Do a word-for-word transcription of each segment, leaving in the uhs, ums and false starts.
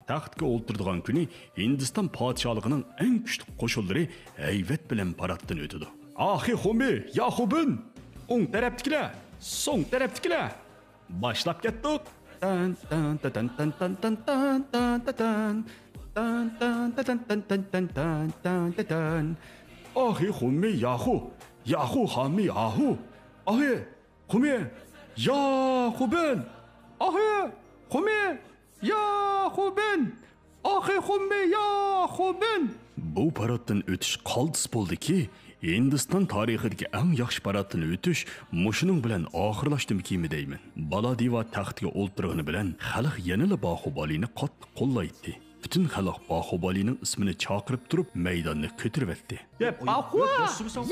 تەختكە ئولتۇرىدىغان كۈنى ھىندىستان پادىشاھلىقىنىڭ ئەڭ كۈچلۈك قوشۇنلىرى ھەيۋەت بىلەن پاراتتىن ئۆتىدۇ. ئاخى خۇمى، ياخۇبىن! ئوڭ تەرەپتىكىلەر! سوڭ تەرەپتىكىلەر! باشلاپ كەتتۇق! تەن، تەن، تەتەن، تەن، تەن، تەن، تەن، تەتەن. تەن، تەن، تەتەن، تەن، تەن، تەن، تەن، تەتەن. ئاخى خۇمى، ياخۇ! ياخۇ خامى، ئاھۇ! ئاخى خۇمى، ياخۇبىن! ئاخى خۇمى، ياخۇبىن! ئاخى خۇمى، ياخۇبىن! بۇ پاراتتىن ئۆتۈش قالتىس بولدىكى، ھىندىستان تارىخىدىكى ئەڭ ياخشى پاراتتىن ئۆتۈش مۇشۇنىڭ بىلەن ئاخىرلاشتىمىكىنمى دەيمەن. بالادىۋا تەختكە ئولتۇرغىنى بىلەن خەلق يەنىلا باخۇبالىنى قاتتىق قوللايتتى. پۈتۈن خەلق باخۇبالىنىڭ ئىسمىنى چاقىرىپ تۇرۇپ مەيداننى كۆتۈرۈۋەتتى. يا باخۇ!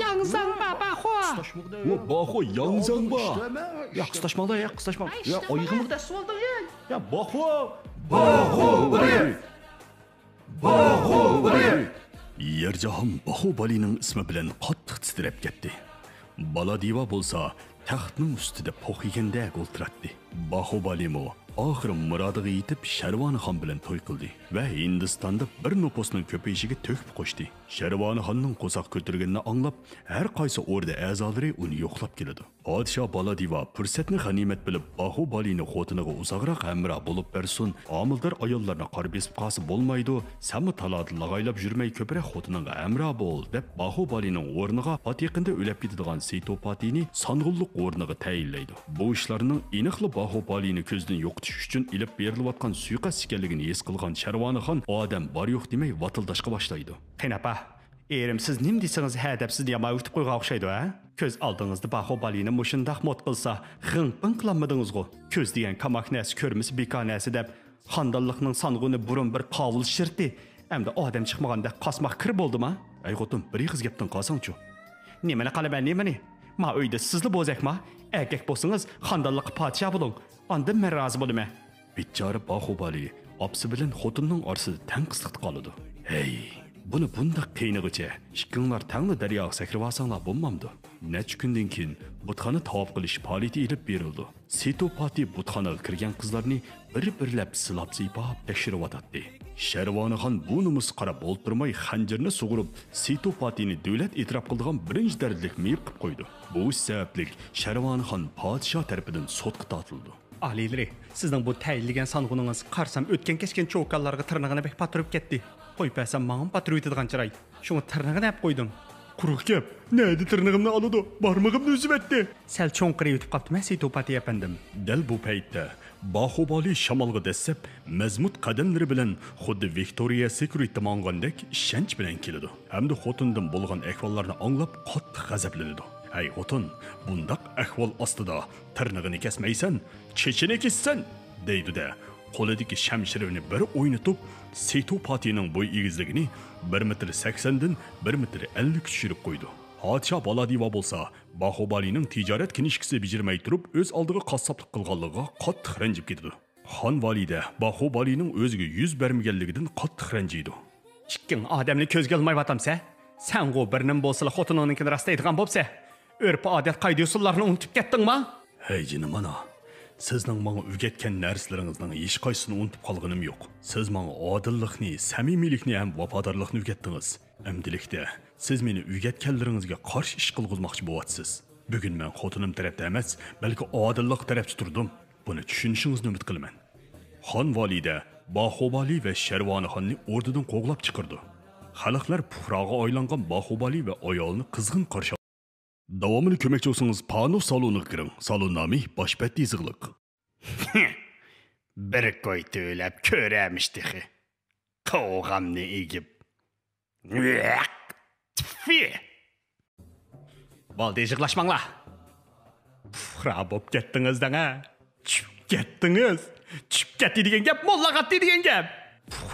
ياڭزاڭبا باخۇ! يا باخۇ، ياڭزاڭبا! يا قىستاشماڭدا، يا قىستاشماڭ. يا ئايىغىمغا دەسسىۋالدىڭ، يا. يا باخۇ! باخۇ! باخۇبالى! يەر جاھان باخۇبالىنىڭ ئىسمى بىلەن قاتتىق تىترەپ كەتتى. بالادىۋا بولسا تەختنىڭ ئۈستىدە پوق يېگەندەك ئولتۇراتتى. باخۇبالىمۇ ئاخىرى مۇرادىغا يېتىپ، شەرۋانىخان بىلەن توي قىلدى ۋە ھىندىستاندا بىر نوپۇسنىڭ كۆپىيىشىگە تۆھپە قوشتى. شەرۋانىخاننىڭ قورساق كۆتۈرگىنىنى ئاڭلاپ، ھەر قايسى ئوردا ئەزالىرى ئۇنى يوقلاپ كېلىدۇ. پادىشاھ بالادىۋا پۇرسەتنى غەنىيمەت بىلىپ، باخۇبالىنى خوتۇنىغا ئۇزاقراق ھەمراھ بولۇپ بەرسۇن، ھامىلىدار ئاياللارنى قارا بېسىپ قالسا بولمايدۇ، سەنمۇ تالادا لاغايلاپ يۈرمەي كۆپرەك خوتۇنۇڭغا ھەمراھ بول، دەپ باخۇبالىنىڭ ئورنىغا پات يېقىندا ئۆلۈپ كېتىدىغان سېيتوپاتىنى سانغۇنلۇق ئورنىغا تەيىنلەيدۇ. بۇ ئىشلارنىڭ ئېنىقلا باخۇبالىنى كۆزدىن يوقىتىش ئۈچۈن ئېلىپ بېرىلىۋاتقان سۇيىقەست ئىكەنلىكىنى ھېس قىلغان شەرۋانىخان ئادەم بار يوق دېمەي ۋاتىلداشقا باشلايدۇ. قېنى ئاپا، ئېرىم سىز نېمە دېسىڭىز ھە دەپ سىزنى يامان ئۆگىتىپ قويغان ئوخشايدۇ ھە؟ كۆز ئالدىڭىزدا باخۇبالىنى مۇشۇنداق موت قىلسا غىڭ-پىڭ قىلالمىدىڭىزغۇ؟ كۆز دېگەن كاماك نەرسە كۆرمىسە بىكار نەرسە دەپ خاندانلىقنىڭ سانغۇنى بۇرۇن بىر قاۋۇل شىرتى، ئەمدى ئادەم چىقمىغاندەك قاسماق كىر بولدىما؟ ئەي خوتۇن، بىر ئېغىز گەپتىن قالساڭچۇ. نېمىنى قالىمەن، نېمىنى؟ ما ئۆيدە سىزلا بوزەكما؟ ئەركەك بولسىڭىز خاندانلىققا پادىشاھ بولۇڭ، ئاندىن مەن رازى بولىمەن. بىچارە باخۇبالى ئاپىسى بىلەن خوتۇنىنىڭ ئارىسىدا تەڭ قىسلىقتا قالىدۇ. ھەي، بۇنى بۇنداق قىينىغۇچە، ئىككىڭلار تەڭلا دەرياغا سەكرىۋالساڭلار بولمامدۇ؟ نەچچە كۈندىن كېيىن بۇتخانا تاۋاپ قىلىش پائالىيىتى ئېلىپ بېرىلىدۇ. سېتوپاتى بۇتخانىغا كىرگەن قىزلارنى بىر-بىرلەپ سىلاپ-سىيپاپ تەكشۈرۈۋاتاتتى. شەرۋانىخان بۇ نومۇسقا قاراپ ئولتۇرماي، خەنجىرىنى سۇغۇرۇپ، سېتوپاتىنى دۆلەت ئېتىراپ قىلىدىغان بىرىنچى دەرىجىلىك مېيىپ قىلىپ قويىدۇ. بۇ ئىش سەۋەبلىك شەرۋانىخان پادىشاھ تەرىپىدىن سوتقا تارتىلىدۇ. ئالىيلىرى، سىزنىڭ بۇ تەيىنلىگەن سانغۇنىڭىز قارىسام ئۆتكەن-كەچكەن چوكانلارغا تىرنىقىنى بەك پاتۇرۇپ كەتتى. قويۇپ بەرسەم ماڭىمۇ پاتۇرۇۋېتىدىغان چىراي. شۇڭا تىرنىقىنى ئەپ قويدۇم. قۇرۇق گەپ، نەدە تىرنىقىمنى ئالىدۇ؟ بارمىقىمنى ئۈزۈۋەتتى. سەل چوڭقىرىۋېتىپ قاپتىمەن سېتوپاتى ئەپەندىم. دەل بۇ پەيتتە باخۇبالى شامالغا دەسسەپ، مەزمۇت قەدەملىرى بىلەن خۇددى ۋىكتورىيە سېكرېتتا ماڭغاندەك ئىشەنچ بىلەن كېلىدۇ ھەمدە خوتۇندىن بولغان ئەھۋاللارنى ئاڭلاپ قاتتىق غەزەپلىنىدۇ. ھەي خوتۇن، بۇنداق ئەھۋال ئاستىدا تىرنىقىنى كەسمەيسەن، چېچىنى كېسىسەن، دەيدۇ-دە، قولىدىكى شەمشىرىنى بىر ئوينىتىپ، سېتوپاتىنىڭ بوي ئېگىزلىكىنى بىر مېتىر سەكسەندىن بىر مېتىر ئەللىككە چۈشۈرۈپ قويىدۇ. پادىشاھ بالادىۋا بولسا، باخۇبالىنىڭ تىجارەت كىنىشكىسى بېجىرمەي تۇرۇپ، ئۆز ئالدىغا قاسساپلىق قىلغانلىقىغا قاتتىق رەنجىپ كېتىدۇ. خان ۋالىدە باخۇبالىنىڭ ئۆزىگە يۈز بەرمىگەنلىكىدىن قاتتىق رەنجىيدۇ. ئىككىڭ ئادەمنى كۆزگە ئىلمايۋاتامسە؟ سەنغۇ بىر نېمە بولسىلا خوتۇنۇڭنىڭكىنى راستلايدىغان بوپسە. ئۆرپ-ئادەت، قائىدە-ئۇسۇللارنى ئۇنتۇپ كەتتىڭما؟ ھەي جېنىم ئانا، سىزنىڭ ماڭا ئۆگەتكەن نەرسىلىرىڭىزنىڭ ھېچقايسىسىنى ئۇنتۇپ قالغىنىم يوق. سىز ماڭا ئادىللىقنى، سەمىمىيلىكنى ھەم ۋاپادارلىقنى ئۆگەتتىڭىز. ئەمدىلىكتە سىز مېنى ئۆگەتكەنلىرىڭىزگە قارشى ئىش قىلغۇزماقچى بوۋاتىسىز. بۈگۈن مەن خوتۇنۇم تەرەپتە ئەمەس، بەلكى ئادىللىق تەرەپتە تۇردۇم. بۇنى چۈشىنىشىڭىزنى ئۈمىد قىلىمەن. خان ۋالىدە باخۇبالى ۋە شەرۋانىخاننى ئوردىدىن قوغلاپ چىقىرىدۇ. خەلقلەر پۇقراغا ئايلانغان باخۇبالى ۋە ئايالىنى قىزغىن قارشى ئالىدۇ. داۋامىنى كۆرمەكچى بولسىڭىز، پانۇ سالونىغا كىرىڭ. سالون نامى باش بەتتە يېزىقلىق. بىر كوي تۆلەپ كۆرەمىش تېخى. قوغامنى ئېگىپ. تفى! بولدى، يىغلاشماڭلار. پۇقرا بوپ كەتتىڭىز دەڭە. چۈشۈپ كەتتىڭىز. چۈشۈپ كەتتى دېگەن گەپ، موللا قاتتى دېگەن گەپ.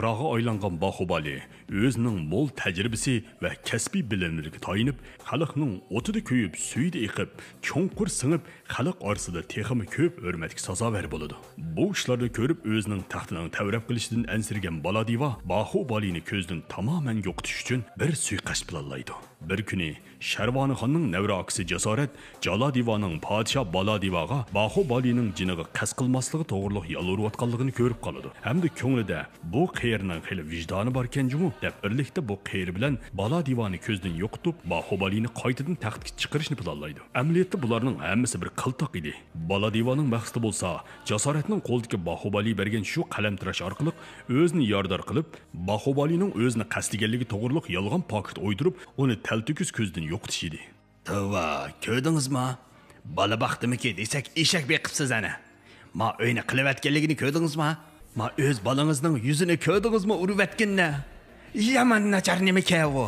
پۇقراغا ئايلانغان باھۇبالى ئۆزىنىڭ مول تەجرىبىسى ۋە كەسپىي بىلىملىرىگە تايىنىپ، خەلقنىڭ ئوتىدا كۆيۈپ، سۈيىدە ئېقىپ، چوڭقۇر سىڭىپ، خەلق ئارىسىدا تېخىمۇ كۆپ ھۆرمەتكە سازاۋەر بولىدۇ. بۇ ئىشلارنى كۆرۈپ، ئۆزىنىڭ تەختىنىڭ تەۋرەپ قېلىشىدىن ئەنسىرىگەن بالادىۋا باھۇبالىنى كۆزدىن تامامەن يوقىتىش ئۈچۈن بىر سۇيىقەست پىلانلايدۇ. بىر كۈنى شەرۋانىخاننىڭ نەۋرە ئاكىسى جاسارەت جالادىۋانىڭ پادىشاھ بالادىۋاغا باھۇبالىنىڭ جېنىغا قەست قىلماسلىقى توغرۇلۇق يالۋۇرۇۋاتقانلىقىنى كۆرۈپ قالىدۇ ھەمدە كۆڭلىدە، «بۇ قېرىنىڭ خېلى ۋىجدانى باركەن جۇمۇ» دەپ، بىرلىكتە بۇ قېرى بىلەن بالادىۋانى كۆزدىن يوقىتىپ، باھۇبالىنى قايتىدىن تەختكە چىقىرىشنى پىلانلايدۇ. ئەمەلىيەتتە بۇلارنىڭ ھەممىسى بىر قىلتاق ئىدى. بالادىۋانىڭ مەقسىتى بولسا، جاسارەتنىڭ قولىدىكى باھۇبالى بەرگەن شۇ قەلەمتىراش ئارقىلىق ئۆزىنى يارىدار قىلىپ، باھۇبالىنىڭ ئۆزىنى قەستلىگەنلىكى توغرۇلۇق يالغان پاكىت ئويدۇرۇپ، ئۇنى تەلتۆكۈس كۆزدىن يوقىتىش ئىدى. توۋا، كۆردىڭىزما؟ بالا باقتىمىكى دېسەك، ئېشەك بېقىپسىز ئەنە. ما ئۆينى قىلىۋەتكەنلىكىنى كۆردىڭىزما؟ ما ئۆز بالىڭىزنىڭ يۈزىنى كۆردىڭىزمۇ ئۇرۇۋەتكىنىنى؟ يامان ناچار نېمىكەن ئۇ؟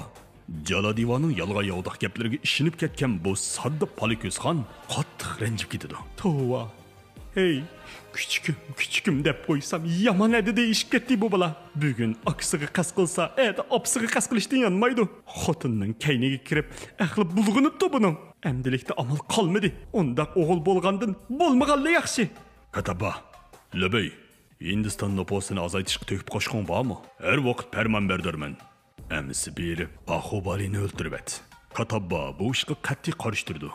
جالادىۋانىڭ يالغان-ياۋىداق گەپلىرىگە ئىشىنىپ كەتكەن بۇ ساددا پالىكۆز خان قاتتىق رەنجىپ كېتىدۇ. توۋا، ھەي، كۈچۈكۈم، كۈچۈكۈم دەپ قويسام، يامان ھەددىدە ئېشىپ كەتتى بۇ بالا. بۈگۈن ئاكىسىغا قەست قىلسا، ئەتە ئاپىسىغا قەست قىلىشتىن يانمايدۇ. خوتۇننىڭ كەينىگە كىرىپ، ئەقلى بۇلغىنىپتۇ بۇنىڭ. ئەمدىلىكتە ئامال قالمىدى. ئۇنداق ئوغۇل بولغاندىن بولمىغانلا ياخشى. كاتاببا، لۆبۈي، ھىندىستان نوپۇسىنى ئازايتىشقا تۆھپە قوشقۇڭ بارمۇ؟ ھەر ۋاقىت پەرمان بەردۈرمەن. ئەمىسە بېرىپ، باھۇبالىنى ئۆلتۈرۈۋەت. كاتاببا بۇ ئىشقا قەتئىي قارشى تۇرىدۇ.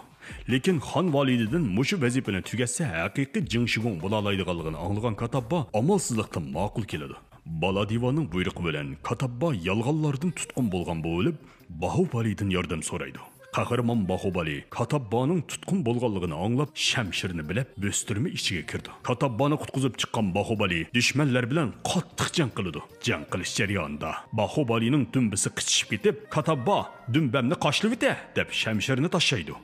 لېكىن خان ۋالىدىدىن مۇشۇ ۋەزىپىنى تۈگەتسە، ھەقىقىي جېڭ شىگۇڭ بولالايدىغانلىقىنى ئاڭلىغان كاتاببا ئامالسىزلىقتىن ماقۇل كېلىدۇ. بالادىۋانىڭ بۇيرۇقى بىلەن كاتاببا يالغانلاردىن تۇتقۇن بولغان بولۇپ، باھۇبالىدىن ياردەم سورايدۇ. قەھرىمان باھۇبالى كاتاببانىڭ تۇتقۇن بولغانلىقىنى ئاڭلاپ، شەمشىرىنى بىلەپ، بۆستۈرمە ئىچىگە كىرىدۇ. كاتاببانى قۇتقۇزۇپ چىققان باھۇبالى دۈشمەنلەر بىلەن قاتتىق جەڭ قىلىدۇ. جەڭ قىلىش جەريانىدا باھۇبالىنىڭ دۈمبىسى قىچىشىپ كېتىپ، «كاتاببا، دۈمبەمنى قاشلىۋېتە!» دەپ شەمشىرىنى تاشلايدۇ.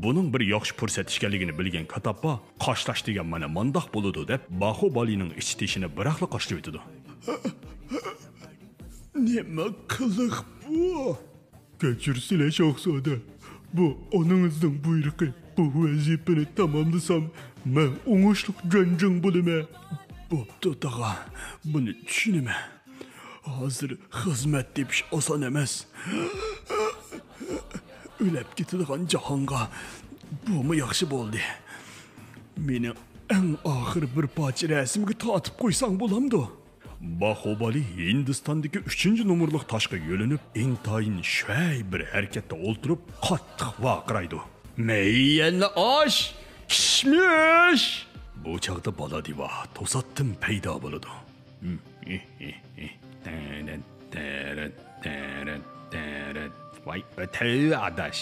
بۇنىڭ بىر ياخشى پۇرسەت ئىكەنلىكىنى بىلگەن كاتاببا «قاشلاش دېگەن مانا مانداق بولىدۇ» دەپ، باھۇبالىنىڭ ئىچ تېشىنى بىراقلا قاشلىۋېتىدۇ. نېمە قىلىق بۇ؟ كەچۈرسىلە، شاھزادە. بۇ ئانىڭىزنىڭ بۇيرۇقى. بۇ ۋەزىپىنى تاماملىسام، مەن ئوڭۇشلۇق جەڭچىڭ بولىمەن. بوپتۇ، تاغا. بۇنى چۈشىنىمەن. ھازىر خىزمەت تېپىش ئاسان ئەمەس. ئۆلۈپ كېتىدىغان جاھانغا بۇمۇ ياخشى بولدى. مېنى ئەڭ ئاخىر بىر پارچە رەسىمگە تارتىپ قويساڭ بولامدۇ؟ باھۇبالى ھىندىستاندىكى ئۈچىنچى نومۇرلۇق تاشقا يۆلىنىپ، ئىنتايىن شۈەي بىر ھەرىكەتتە ئولتۇرۇپ، قاتتىق ۋارقىرايدۇ. مەييەننى ئاش! كىشمىش! بۇ چاغدا بالادىۋا توساتتىن پەيدا بولىدۇ. ۋاي ئۆتەي ئاداش!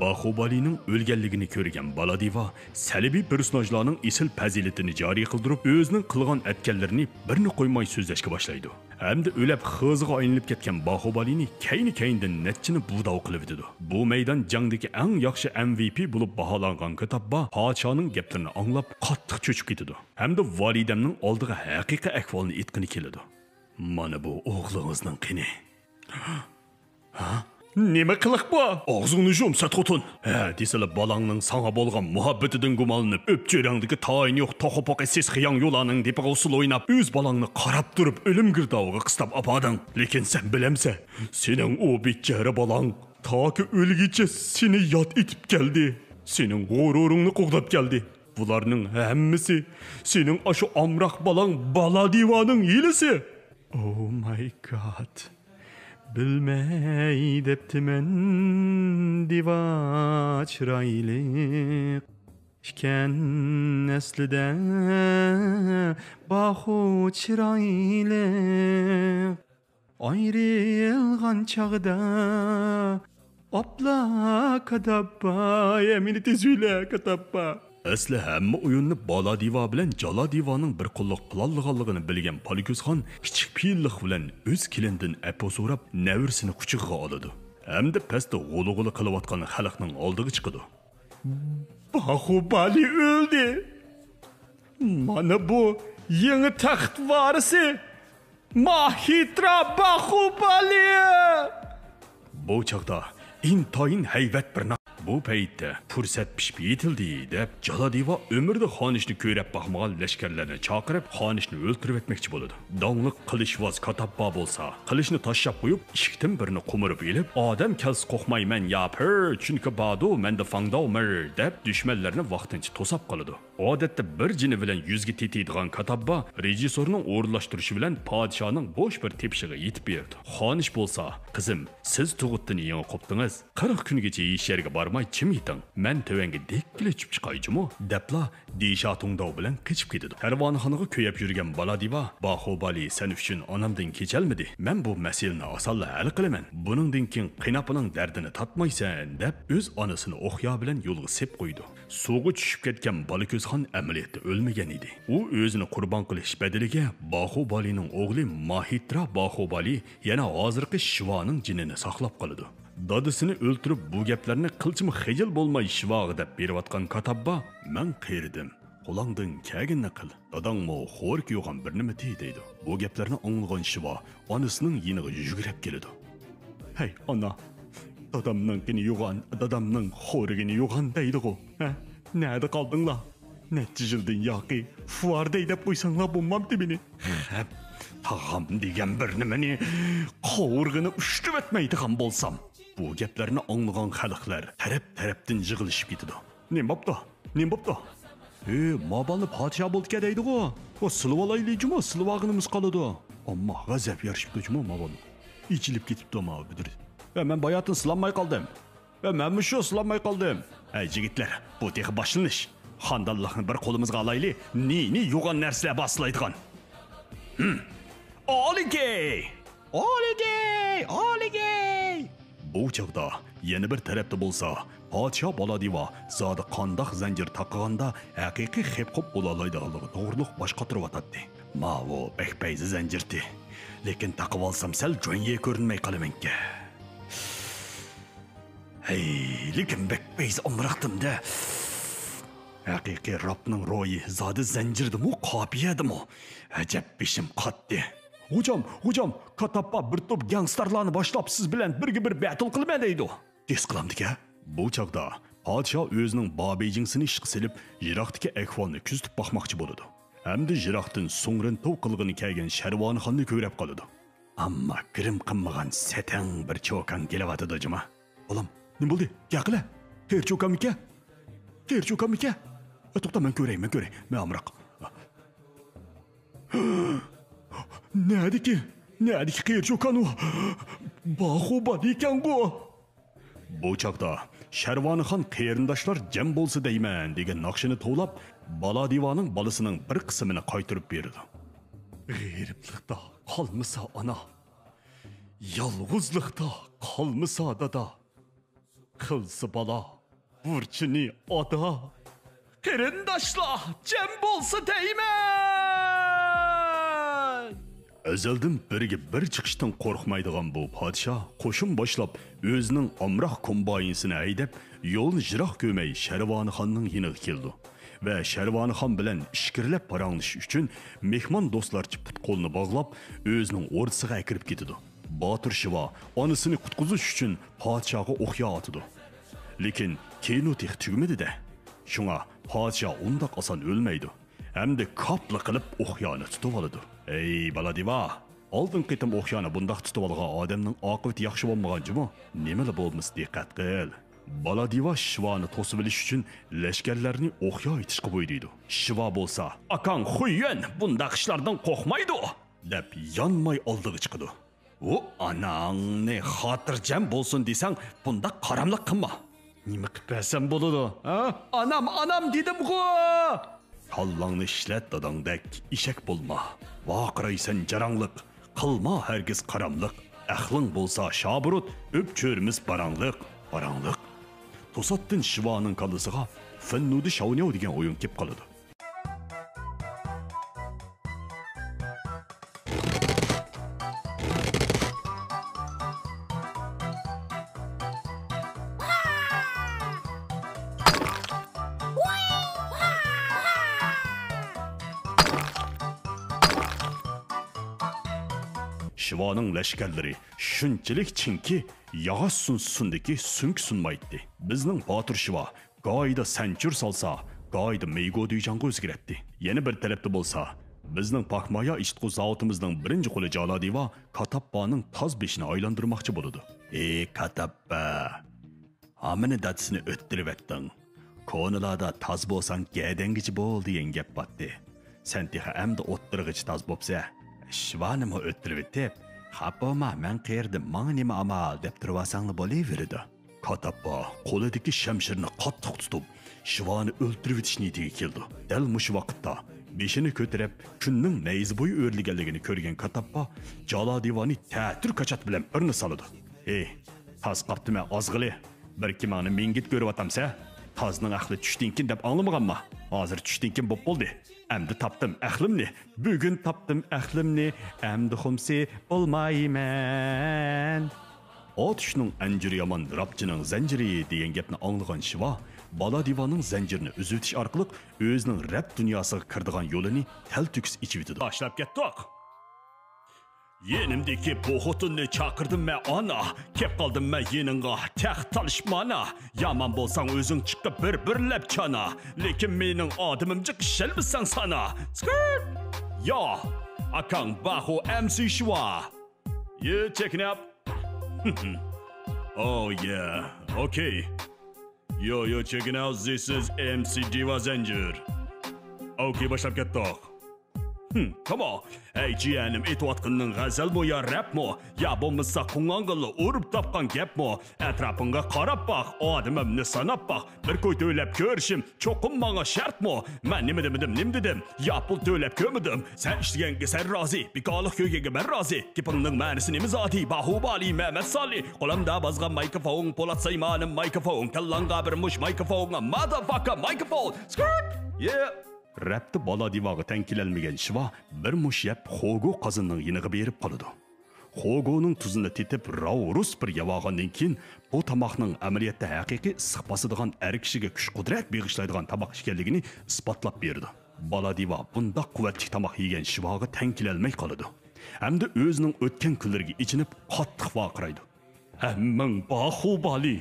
باھۇبالىنىڭ ئۆلگەنلىكىنى كۆرگەن بالادىۋا سەلبىي پېرسوناژلارنىڭ ئېسىل پەزىلىتىنى جارى قىلدۇرۇپ، ئۆزىنىڭ قىلغان ئەتكەنلىرىنى بىرنى قويماي سۆزلەشكە باشلايدۇ ھەمدە ئۆلەپ خىزىغا ئايلىنىپ كەتكەن باھۇبالىنى كەينى-كەينىدىن نەچچىنى بۇداۋ قىلىۋېتىدۇ. بۇ مەيدان جەڭدىكى ئەڭ ياخشى ئەم ۋى پى بولۇپ باھالانغان كاتاببا پادىشاھنىڭ گەپلىرىنى ئاڭلاپ قاتتىق چۆچۈپ كېتىدۇ ھەمدە ۋالىدەمنىڭ ئالدىغا ھەقىقىي ئەھۋالنى ئېيتقىلى كېلىدۇ. مانا بۇ ئوغلىڭىزنىڭ قېنى. ھە؟ نېمە قىلىق بۇ؟ ئاغزىڭنى يۇم، سەت خوتۇن! ھە دېسىلا، بالاڭنىڭ ساڭا بولغان مۇھەببىتىدىن گۇمانلىنىپ، ئۆپچۆرەڭدىكى تايىنى يوق توخۇ پوقى سېسىق ياڭيۇلانىڭ دېپىغا ئۇسسۇل ئويناپ، ئۆز بالاڭنى قاراپ تۇرۇپ ئۆلۈم گىردابىغا قىستاپ ئاپاردىڭ. لېكىن سەن بىلەمسەن، سېنىڭ ئۇ بىچارە بالاڭ تاكى ئۆلگىچە سېنى ياد ئېتىپ كەلدى. سېنىڭ غۇرۇرۇڭنى قوغداپ كەلدى. بۇلارنىڭ ھەممىسى سېنىڭ ئاشۇ ئامراق بالاڭ بالادىۋانىڭ ھىيلىسى. Oh my God! بىلمەي دەپتىمەن، دىۋا چىرايلىق ئىكەن ئەسلىدە، باھۇ چىرايلىق. ئايرىلغان چاغدا ئاپلا كاتاببا، يا مېنى تېزۈيلە كاتاببا. ئەسلى ھەممە ئويۇننى بالادىۋا بىلەن جالادىۋانىڭ بىر قوللۇق پىلانلىغانلىقىنى بىلگەن پالىكۆز خان كىچىك پېئىللىق بىلەن ئۆز كېلىنىدىن ئەپۇ سوراپ، نەۋرىسىنى قۇچىقىغا ئالىدۇ ھەمدە پەستە غۇلۇ-غۇلۇ قىلىۋاتقان خەلقنىڭ ئالدىغا چىقىدۇ. باھۇبالى ئۆلدى. مانا بۇ يېڭى تەخت ۋارىسى ماھىترا باھۇبالى! بۇ چاغدا ئىنتايىن ھەيۋەت بىر ناخشا بۇ پەيتتە پۇرسەت پىشىپ يېتىلدى، دەپ جالادىۋا ئۆمرىدە خانىشنى كۆرەپ باقمىغان لەشكەرلەرنى چاقىرىپ، خانىشنى ئۆلتۈرۈۋەتمەكچى بولىدۇ. داڭلىق قىلىچۋاز كاتاببا بولسا، قىلىچنى تاشلاپ قويۇپ، ئىككىدىن بىرنى قومۇرۇپ ئېلىپ، ئادەم كەلسە قورقمايمەن يا پىر، چۈنكى بادۇ مەندە فاڭداۋ مىر، دەپ دۈشمەنلەرنى ۋاقتىنچە توساپ قالىدۇ. ئادەتتە بىر جېنى بىلەن يۈزگە تېتىيدىغان كاتاببا رېژىسسورنىڭ ئورۇنلاشتۇرۇشى بىلەن پادىشاھنىڭ بوش بىر تېپىشىغا يېتىپ بېرىدۇ. خانىش بولسا، قىزىم، سىز تۇغۇتتىن يېڭى قوپتىڭىز. قىرىق كۈنگىچە ھېچ يەرگە بارماي چىم يېتىڭ. مەن تۆۋەنگە دەككىلە چۈشۈپ چىقاي جۇمۇ، دەپلا دىشا تۇڭداۋ بىلەن قېچىپ كېتىدۇ. كەرۋانخانىغا كۆيەپ يۈرگەن بالادىۋا، باخۇبالى سەن ئۈچۈن ئانامدىن كېچەلمىدى. مەن بۇ مەسىلىنى ئاسانلا ھەل قىلىمەن. بۇنىڭدىن كېيىن قېناپىنىڭ دەردىنى تارتمايسەن، دەپ ئۆز ئانىسىنى ئوقيا بىلەن يولغا سېلىپ قويىدۇ. سۇغا چۈشۈپ كەتكەن بالىكۆز خان ئەمەلىيەتتە ئۆلمىگەن ئىدى. ئۇ ئۆزىنى قۇربان قىلىش بەدىلىگە باخۇبالىنىڭ ئوغلى ماھىترا باخۇبالى يەنە ھازىرقى شىۋانىڭ جېنىنى ساقلاپ قالىدۇ. دادىسىنى ئۆلتۈرۈپ، بۇ گەپلەرنى قىلچىمۇ خىجىل بولماي شىۋاغا دەپ بېرىۋاتقان كاتاببا، مەن قېرىدىم، قولۇڭدىن كەلگىنىنى قىل، داداڭمۇ خورىكى يوغان بىر نېمىتى، دەيدۇ. بۇ گەپلەرنى ئاڭلىغان شىۋا ئانىسىنىڭ يېنىغا يۈگۈرۈپ كېلىدۇ. ھەي ئانا، دادامنىڭكىنى يوغان، دادامنىڭ خورىكىنى يوغان دەيدىغۇ، ھە؟ نەدە قالدىڭلار؟ نەچچە يىلدىن ياقى فۇۋار دەي دەپ قويساڭلار بولمامتى مېنى؟ خەپ، تاغام دېگەن بىر نېمىنى قاۋۇرغىنى ئۇشتۇۋەتمەيدىغان بولسام. بۇ گەپلەرنى ئاڭلىغان خەلقلەر تەرەپ-تەرەپتىن يىغىلىشىپ كېتىدۇ. نېمە بوپتۇ؟ نېمە بوپتۇ؟ ھې، ما بالىنى پادىشاھ بولدىكەن دەيدىغۇ. ئۇ سىلىۋالايلى جۇمۇ، سىلىۋالغىنىمىز قالىدۇ. ئەمما غەزەپ يارىشىپتۇ جۇمۇ ما بالىنى. ئېچىلىپ كېتىپتۇ ما بۈدۈر. ھە، مەن باياتىن سىلانماي قالدىم. ھە، مەنمۇ شۇ سىلانماي قالدىم. ھەي، يىگىتلەر، بۇ تېخى باشلىنىش. خاندانلىقنى بىر قولىمىزغا ئالايلى، نى-نى يوغان نەرسىلەر بار سىلايدىغان. ھىم. ئالىكەي! ئالىكەي! ئالىكەي! بۇ چاغدا يەنە بىر تەرەپتە بولسا، پادىشاھ بالادىۋا زادى قانداق زەنجىر تاقىغاندا ھەقىقىي خېپ-خوپ بولالايدىغانلىقى توغرۇلۇق باش قاتۇرۇۋاتاتتى. ماۋۇ بەك پەيزى زەنجىرتى. لېكىن تاقىۋالسام سەل جۇەنيې كۆرۈنمەي قالىمەنكەن. ھەي، لېكىن بەك پەيزى ئامراقتىم-دە. ھەقىقىي راپنىڭ روھى زادى زەنجىردىمۇ، قاپىيەدىمۇ؟ ئەجەب بېشىم قاتتى. غوجام، غوجام، كاتاپپا بىر توپ گەڭستارلارنى باشلاپ سىز بىلەن بىرگە بىر بەتىل قىلىمەن دەيدۇ. تېز قىلامدىكەن. بۇ چاغدا پادىشاھ ئۆزىنىڭ بابىجىڭسىنى ئىشقا سېلىپ، يىراقتىكى ئەھۋالنى كۆزىتىپ باقماقچى بولىدۇ. ھەمدە يىراقتىن سۇڭرىنتاۋ قىلغىنى كەلگەن شەرۋانىخاننى كۆرۈپ قالىدۇ. ئەمما گىرىم قىلمىغان سەتەڭ بىر چوكان كېلىۋاتىدۇ جۇما. بالام، نېمە بولدى؟ گەپ قىلە. قېرى چوكانمىكەن؟ قېرى چوكانمىكەن؟ ئە، توختا، مەن كۆرەي، مەن كۆرەي. مەن ئامراق. نەدىكى؟ نەدىكى قېرى چوكان ئۇ؟ باخۇبالى ئىكەنغۇ. بۇ چاغدا شەرۋانىخان قېرىنداشلار جەم بولسا دەيمەن دېگەن ناخشىنى توۋلاپ، بالادىۋانىڭ بالىسىنىڭ بىر قىسمىنى قايتۇرۇپ بېرىدۇ. غېرىبلىقتا قالمىسا ئانا، يالغۇزلۇقتا قالمىسا دادا، قىلسا بالا بۇرچىنى ئادا. قېرىنداشلار جەم بولسا دەيمەن! ئەزەلدىن بىرگە بىر چىقىشتىن قورقمايدىغان بۇ پادىشاھ قوشۇن باشلاپ، ئۆزىنىڭ ئامراق كومباينىسىنى ھەيدەپ، يولنى يىراق كۆرمەي شەرۋانىخاننىڭ يېنىغا كېلىدۇ ۋە شەرۋانىخان بىلەن ئىچكىرىلەپ پاراڭلىشىش ئۈچۈن مېھمان دوستلارچە پۇت-قولىنى باغلاپ، ئۆزىنىڭ ئوردىسىغا ئەكىرىپ كېتىدۇ. باتۇر شىۋا ئانىسىنى قۇتقۇزۇش ئۈچۈن پادىشاھقا ئوقيا ئاتىدۇ. لېكىن كىنو تېخى تۈگىمىدى-دە. شۇڭا پادىشاھ ئۇنداق ئاسان ئۆلمەيدۇ ھەمدە كاپلا قىلىپ ئوقيانى تۇتۇۋالىدۇ. ئەي بالادىۋا! ئالدىنقى قېتىم ئوقيانى بۇنداق تۇتۇۋالغان ئادەمنىڭ ئاقىۋىتى ياخشى بولمىغان جۇمۇ؟ نېمىلا بولمىسا دىققەت قىل. بالادىۋا شىۋانى توسۇۋېلىش ئۈچۈن لەشكەرلەرنى ئوقيا ئېتىشقا بۇيرۇيدۇ. شىۋا بولسا، ئاكاڭ خۇييۈەن بۇنداق ئىشلاردىن قورقمايدۇ، دەپ يانماي ئالدىغا چىقىدۇ. ئۇ ئاناڭنى خاتىرجەم بولسۇن دېسەڭ، بۇنداق قاراملىق قىلما. نېمە قىلىپ بەرسەم بولىدۇ، ھە؟ ئانام، ئانام دېدىمغۇ! كاللاڭنى ئىشلەت، داداڭدەك ئېشەك بولما. ۋارقىرايسەن جاراڭلىق، قىلما ھەرگىز قاراملىق. ئەقلىڭ بولسا شابۇرۇت، ئۆپچۆرىمىز باراڭلىق، باراڭلىق. توساتتىن شىۋانىڭ كاللىسىغا فېننۇدى شاۋنياۋ دېگەن ئويۇن كېلىپ قالىدۇ. شىۋانىڭ لەشكەرلىرى شۇنچىلىك چىڭكى، ياغاچ سۇنسا سۇندىكى سۈڭكى سۇنمايتتى. بىزنىڭ باتۇر شىۋا گاھىدا سەنچۈر سالسا، گاھىدا مېيگودۈيجاڭغا ئۆزگىرەتتى. يەنە بىر تەرەپتە بولسا، بىزنىڭ پاكمايا ئىشلىتقۇ زاۋۇتىمىزنىڭ بىرىنچى قۇلى جالادىۋا كاتاپپانىڭ تاز بېشىنى ئايلاندۇرماقچى بولىدۇ. ئى كاتاپپا! ھامىنى دادىسىنى ئۆتتۈرۈۋەتتىڭ. كونىلاردا تاز بولساڭ گەدەنگىچە بول دېگەن گەپ بارتتى. سەن تېخى ئەمدى ئوتتۇرىغىچە تاز بوپسە، شىۋانىمۇ ئۆتتۈرۈۋېتىپ، خاپا بولما، مەن قېرىدىم، ماڭا نېمە ئامال دەپ تۇرۇۋالساڭلا بولۇۋېرىدۇ. كاتاپپا قولىدىكى شەمشىرىنى قاتتىق تۇتۇپ، شىۋانى ئۆلتۈرۈۋېتىش نىيىتىگە كېلىدۇ. دەل مۇشۇ ۋاقىتتا بېشىنى كۆتۈرۈپ، كۈننىڭ نەيزە بويى ئۆرلىگەنلىكىنى كۆرگەن كاتاپپا جالادىۋانى تەتۈر كاچات بىلەن بىرنى سالىدۇ. ھېي، تاز قاپتىمەن ئازغىلى! بىر كىمىڭنى مىڭگىت كۆرۈۋاتامسە؟ تازنىڭ ئەقلى چۈشتىنكىن دەپ ئاڭلىمىغانما؟ ھازىر چۈشتىنكىن بوپ بولدى. ئەمدى تاپتىم ئەقلىمنى، بۈگۈن تاپتىم ئەقلىمنى، ئەمدى خۇمسى بولمايمەن. ئاتۇشنىڭ ئەنجۈرى يامان، راپچىنىڭ زەنجىرى دېگەن گەپنى ئاڭلىغان شىۋا بالا دىۋانىڭ زەنجىرىنى ئۈزۈۋېتىش ئارقىلىق ئۆزىنىڭ رەپ دۇنياسىغا كىرىدىغان يولىنى تەلتۆكۈس ئېچىۋېتىدۇ. باشلاپ كەتتۇق. يېنىمدىكى بۇ خوتۇننى چاقىردىم مەن ئانا، كەپ قالدىم مەن يېنىڭغا تەخت تالىشىپ مانا. يامان بولساڭ ئۆزۈڭ چىققا بىر بىرلەپ چانا، لېكىن مېنىڭ ئادىمىم جىق ئىشەنمىسەڭ سانا. سكىرت! يا، ئاكاڭ باخۇ ئەمسى شىۋا. يو، چېكىن ئاپ. Oh yeah, okay. Yo, yo, check it out, this is MC Diva Zenjir. Okay, باشلاپ كەتتۇق. Hmm, come on. ھەي جىيەنىم، ئېيتىۋاتقىنىڭ غەزەلمۇ يا رەپمۇ؟ يا بولمىسا قۇڭاڭغىلا ئۇرۇپ تاپقان گەپمۇ؟ ئەتراپىڭغا قاراپ باق، ئادىمىمنى ساناپ باق. بىر كوي تۆلەپ كۆرۈشۈم چوقۇم ماڭا شەرتمۇ؟ مەن نېمە دېمىدىم، نېمە دېدىم؟ يا پۇل تۆلەپ كۆرمىدىم. سەن ئىشلىگەنگە سەن رازى، بىكارلىق كۆرگەنگە مەن رازى. گېپىڭنىڭ مەنىسى نېمە زادى؟ باھۇبالى مەمەت سالى. قولۇمدا بازغان مايكروفون، پولات سايمانىم مايكروفون. كاللاڭغا بىر مۇش مايكروفون، مادافاكا مايكروفون. سكرىت! Yeah! رەپتە بالا دىۋاغا تەڭ كېلەلمىگەن شىۋا بىر مۇش يەپ خوگو قازىنىنىڭ يېنىغا بېرىپ قالىدۇ. خوگونىڭ تۇزىنى تېتىپ، راۋۇرۇس بىر يەۋالغاندىن كېيىن، بۇ تاماقنىڭ ئەمەلىيەتتە ھەقىقىي ئىسسىق باسىدىغان، ئەر كىشىگە كۈچ-قۇدرەت بېغىشلايدىغان تاماق ئىكەنلىكىنى ئىسپاتلاپ بېرىدۇ. بالا دىۋا بۇنداق قۇۋۋەتلىك تاماق يېگەن شىۋاغا تەڭ كېلەلمەي قالىدۇ ھەمدە ئۆزىنىڭ ئۆتكەن كۈنلىرىگە ئېچىنىپ، قاتتىق ۋارقىرايدۇ. ھەممىڭ باخۇبالى،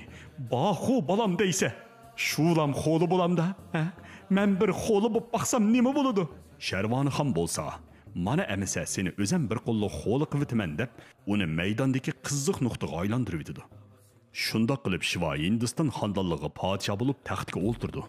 باخۇ بالام دەيسە، شۇلام خولى بولامدا، ھە؟ مەن بىر خولى بوپ باقسام نېمە بولىدۇ؟ شەرۋانىخان بولسا، مانا ئەمىسە سېنى ئۆزەم بىر قوللۇق خولى قىلىۋېتىمەن دەپ، ئۇنى مەيداندىكى قىزىق نۇقتىغا ئايلاندۇرۇۋېتىدۇ. شۇنداق قىلىپ شىۋا ھىندىستان خانلىقىغا پادىشاھ بولۇپ تەختكە ئولتۇرىدۇ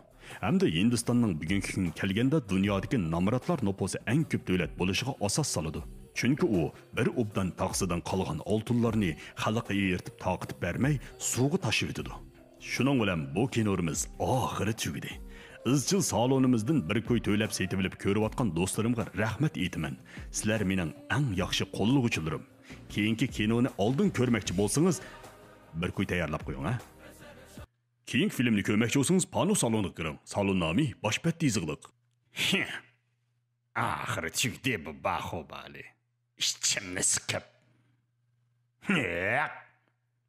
ھەمدە ھىندىستاننىڭ بۈگۈنكى كۈنگە كەلگەندە دۇنيادىكى نامراتلار نوپۇسى ئەڭ كۆپ دۆلەت بولۇشىغا ئاساس سالىدۇ. چۈنكى ئۇ بىر ئوبدان تاخسىدىن قالغان ئالتۇنلارنى خەلققە ئېرىتىپ تارقىتىپ بەرمەي سۇغا تاشلىۋېتىدۇ. شۇنىڭ بىلەن بۇ كىنورىمىز ئاخىرى تۈگىدى. ئىزچىل سالونىمىزدىن بىر كوي تۆلەپ سېتىۋېلىپ كۆرۈۋاتقان دوستلىرىمغا رەھمەت ئېيتىمەن. سىلەر مېنىڭ ئەڭ ياخشى قوللىغۇچىلىرىم. كېيىنكى كىنونى ئالدىن كۆرمەكچى بولسىڭىز، بىر كوي تەييارلاپ قويۇڭ، ھە؟ كېيىنكى فىلىمنى كۆرمەكچى بولسىڭىز، پانو سالونىغا كىرىڭ. سالون نامى باش بەتتە يېزىقلىق. ئاخىرى تۈگدى بۇ باخۇبالى. ئىچىمنى سىقىپ.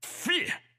تفى!